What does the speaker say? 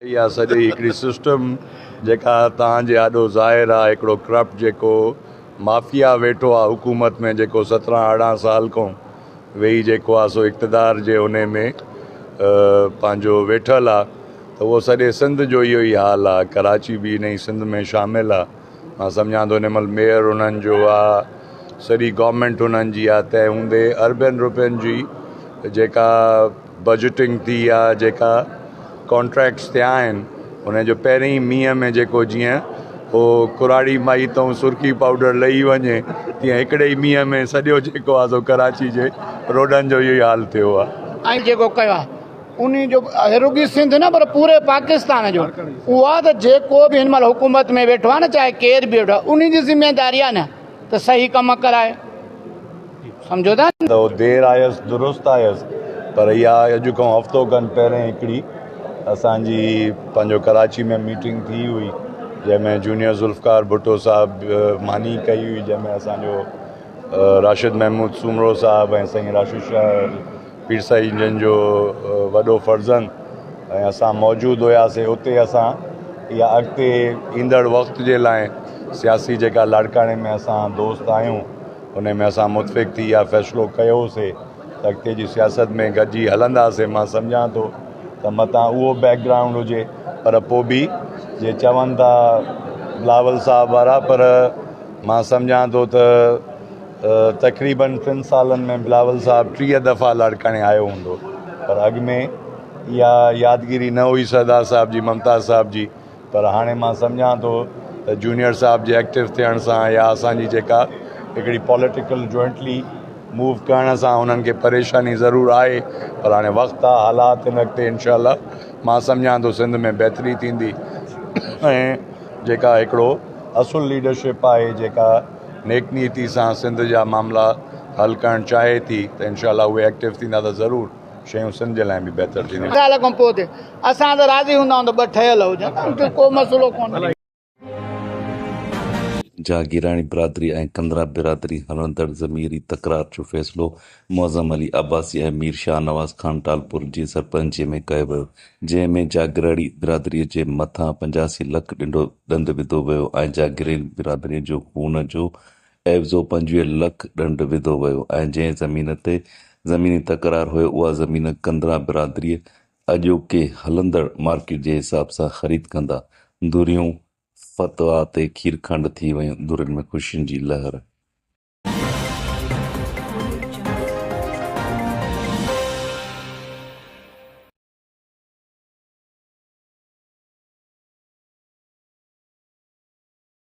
اها سڄي هڪڙي سسٽم جيڪا توهان جي آڏو ظاهر آ هڪڙو ڪرپٽ جيڪو مافيا ويٺو آ حڪومت ۾ جيڪو 17 18 سال کان ويهي جيڪو آ سو اقتدار جي انهي ۾ پنهنجو ويٺل آ ته اهو سڄي سنڌ جو اهو ئي حال آ ڪراچي به انهي سنڌ ۾ شامل آ مان سمجهان ٿو ان مهل ميئر انهن جو آ سڄي گورنمينٽ انهن جي آ تنهن هوندي اربين روپين جي جيڪا بجيٽنگ ٿي آ جيڪا ڪانٽريڪٽس ٿيا آهن ان جو پهرين ئي مينهن ۾ جيڪو جيئن هو ڪراڙي مائي تون سرخي پائوڊر لهي وڃي تيئن هڪڙي ئي مينهن ۾ سڄو جيڪو آ سو ڪراچي جي روڊن جو اهو ئي حال ٿيو آ. ۽ جيڪو ڪيو آ انهي جو رڳي سنڌ نه پر پوري پاڪستان جو اهو آ ته جيڪو به هن مهل حڪومت ۾ ويٺو آ نه چاهي ڪير به ويٺو آ انهي جي ذميداري آ نه ته صحيح ڪم ڪرائي سمجهو ٿا نه. ته دير آيس درست آيس پر اها اڄ کان هفتو کن پهرين هڪڙي اسان جي پنهنجو ڪراچي ۾ ميٽنگ ٿي هئي جنهن ۾ جونيئر ذوالفقار ڀٽو صاحب ماني ڪئي هئي جنهن ۾ اسان جو راشد محمود سومرو صاحب ۽ سائين راشد شاهه پير سائين جن جو وڏو فرزند ۽ اسان موجود هياسي اتي اسان اها اڳتي ايندڙ وقت جي لاء سياسي جيڪا لاڙڪاڻي ۾ اسان دوست آهيون ان ۾ اسان متفق ٿي اها فيصلو ڪيوسي ته اڳتي جي سياست ۾ گڏجي هلنداسي مان سمجهان ٿو ته متان اهو بيڪ گرائونڊ هجي پر پوء به جي چون ٿا بلاول صاحب وارا پر مان سمجهان ٿو ته تقريبن ٽن سالن ۾ بلاول صاحب 30 دفعا لاڙڪاڻي آيو هوندو پر اڳ ۾ اها يادگيري نه هئي سردار صاحب جي ممتاز صاحب جي پر هاڻي مان سمجهان ٿو ته جونيئر صاحب جي ايڪٽو ٿيڻ سان يا اسان جي جيڪا هڪڙي پوليٽيڪل جوائنٽلي موو ڪرڻ سان انهن کي پريشاني ضرور آهي پر هاڻي وقت آ حالات ان اڳتي انشاء الله مان سمجهان ٿو سنڌ ۾ بهتري ٿيندي ۽ جيڪا هڪڙو اصل ليڊرشپ آهي جيڪا نيڪ نيتي سان سنڌ جا معاملا حل ڪرڻ چاهي ٿي ته انشاء الله اهي ايڪٽو ٿيندا ته ضرور شيون سنڌ جي لاء به بهتر ٿينديون. سال کان پوء تي اسان ته راضي هوندا آهيون ته ٻه ٺهيل هجن ته ڪو مسئلو ڪونهي. جاگيراڻي برادري ۽ ڪنڌرا برادري هلندڙ ضميري تڪرار جو فيصلو معظم علي عباسي ۽ مير شاهنواز خان ٽالپر جي سرپئنچي ۾ ڪيو ويو، جنهن ۾ جاگيراڻي برادري جي مٿان 85 لک ڏنڊو ڏند وڌو ويو ۽ جاگيراڻي برادري جو خون جو عيوضو 25 لک ڏنڊ وڌو ويو ۽ جنهن زمين تي زميني تڪرار هيو اها زمين ڪنڌرا برادري اڄوڪي هلندڙ مارڪيٽ جي حساب سان خريد ڪندا. ڌريون فتويٰ تي کير کنڊ ٿي ويون، ڌرين ۾ خوشين جي لهر.